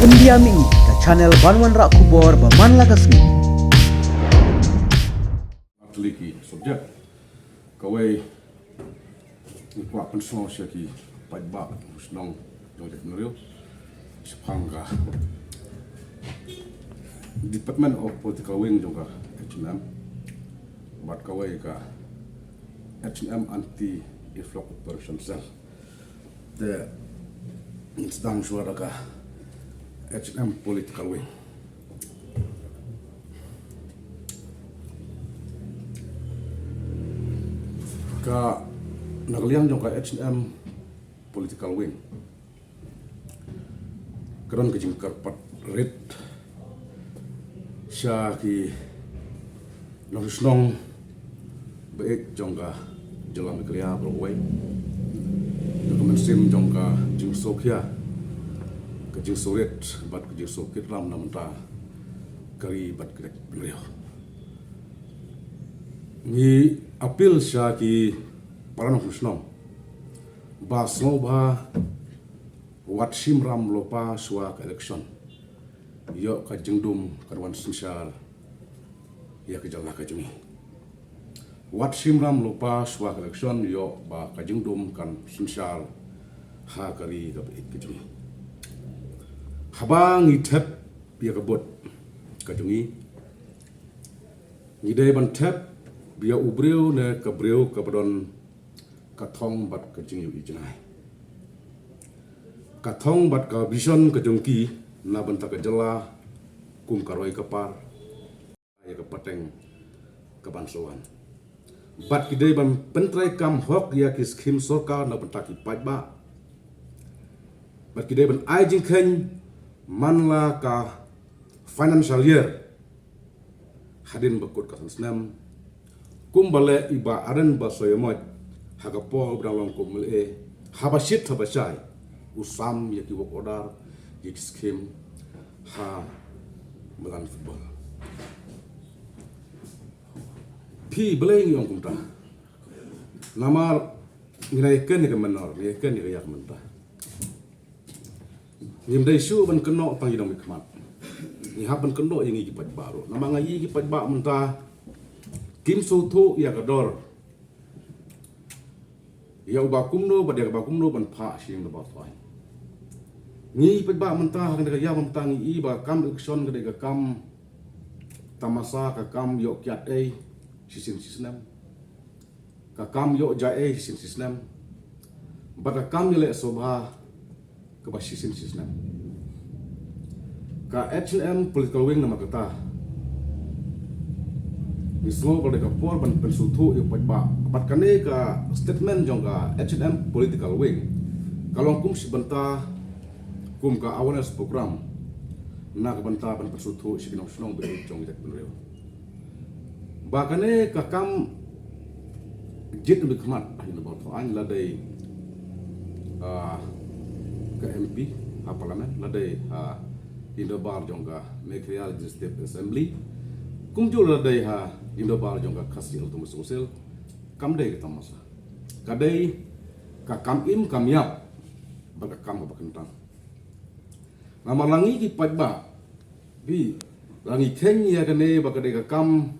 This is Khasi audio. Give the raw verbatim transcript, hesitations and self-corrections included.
India Mihngi, ka channel ban wanrah khubor ba man la ka sngi. Ar tylli ki subject. Kawei, ngi kwah pynsngew sha ki paidbah shnong jong ka jaitbynriew shaphang ka Department of Political Wing jong ka H N M bad kawei ka H N M Anti Effluent Operation Cell. Te, sdang shuwa da ka H N M Political Wing. Ka, na ka liang jong ka H N M Political Wing, ka don ka jingkyrpad rit sha ki nongshong shnong ba ïeit jong ka jylla Meghalaya baroh kawei. Na ka mynsiem jong ka jingsngewkhia, ka jingsngewrit bad ka jingsngewkitram na ka bynta ka ri bad ka jaitbynriew. Ngi appeal sha ki para nongshong shnong ba sngewbha wat shim ram lypa shuwa ka election. Ïoh ka jingdum kan wan synshar ïa ka jylla ka jong ngi. Wat shim ram lypa shuwa ka election, ïoh ba ka jingdum kan synshar ha ka ri kaba ïeit ka jong ngi. Haba ngi thep ïa ka vote ka jong ngi, ngi dei ban thep ïa u briew ne ka briew kaba don ka thong bad ka jingïohi jngai, ka thong bad ka vision ka jong ki na ka bynta ka jylla kum ka roi ka par, ïa ka pateng kaban sa wan. Bad ki dei ban pyntreikam hok ïa ki skhim sorkar na ka bynta ki paidbah. Bad ki dei ban ai jingkheiñ man la ka financial year hadien ba kut ka san snem. Kumba leh i Bah Ardent Basaiawmoit ha ka por ba dang long kum u M L A, haba shit haba shai u sam ïa ki work order, ïa ki skhim ha madan football. Phi, balei ngi ong kumta? Namar ngi la ïakren ïa ka mynta, ngi la ïakren ïa ka ïa ka mynta. Ngim dei shuh ban kynnoh tang ïa nongmihkhmat. Ngi hap ban kynnoh ïa ngi ki paidbah ruh. Namar nga ïohi ki paidbah mynta kim sngewthuh ïa ka dor ïa u Bah kumno bad ïa ka Bah kumno ban phah sha ïing dorbar thaiñ. Ngi paidbah mynta ha kane ka ïa mynta ngi i ba ka kam election ka dei ka kam tamasa, ka kam ïoh kiad ei shisien shisnem. Ka kam ïoh jia ei shisien shisnem. Bad ka kam ïaleh sngewbha kaba shisien shisnem. Ka H N M Political Wing namar kata ngi sngew ba dei ka por ban pynsngewthuh ïa u paidbah. Bad kane ka statement jong ka H N M Political Wing ka long kum shi bynta, kum ka awareness program na ka bynta ban pynsngewthuh sha ki nongshong shnong ba ïeit jong ka jaitbynriew. Ba kane ka kam jied nongmihkhmat ha ïing dorbar thaiñ, la dei, ah, ka M P ha Parliament, la dei ha ïing dorbar jong ka Meghalaya Legislative Assembly, kumjuh la dei ha ïing dorbar jong ka Khasi Autonomous Council, kam dei ka tamasa. Ka dei ka kam im kam ïap bad ka kam kaba kyntang. Namar la ngi ki paidbah, phi, la ngi kheiñ ïa kane ba ka dei ka kam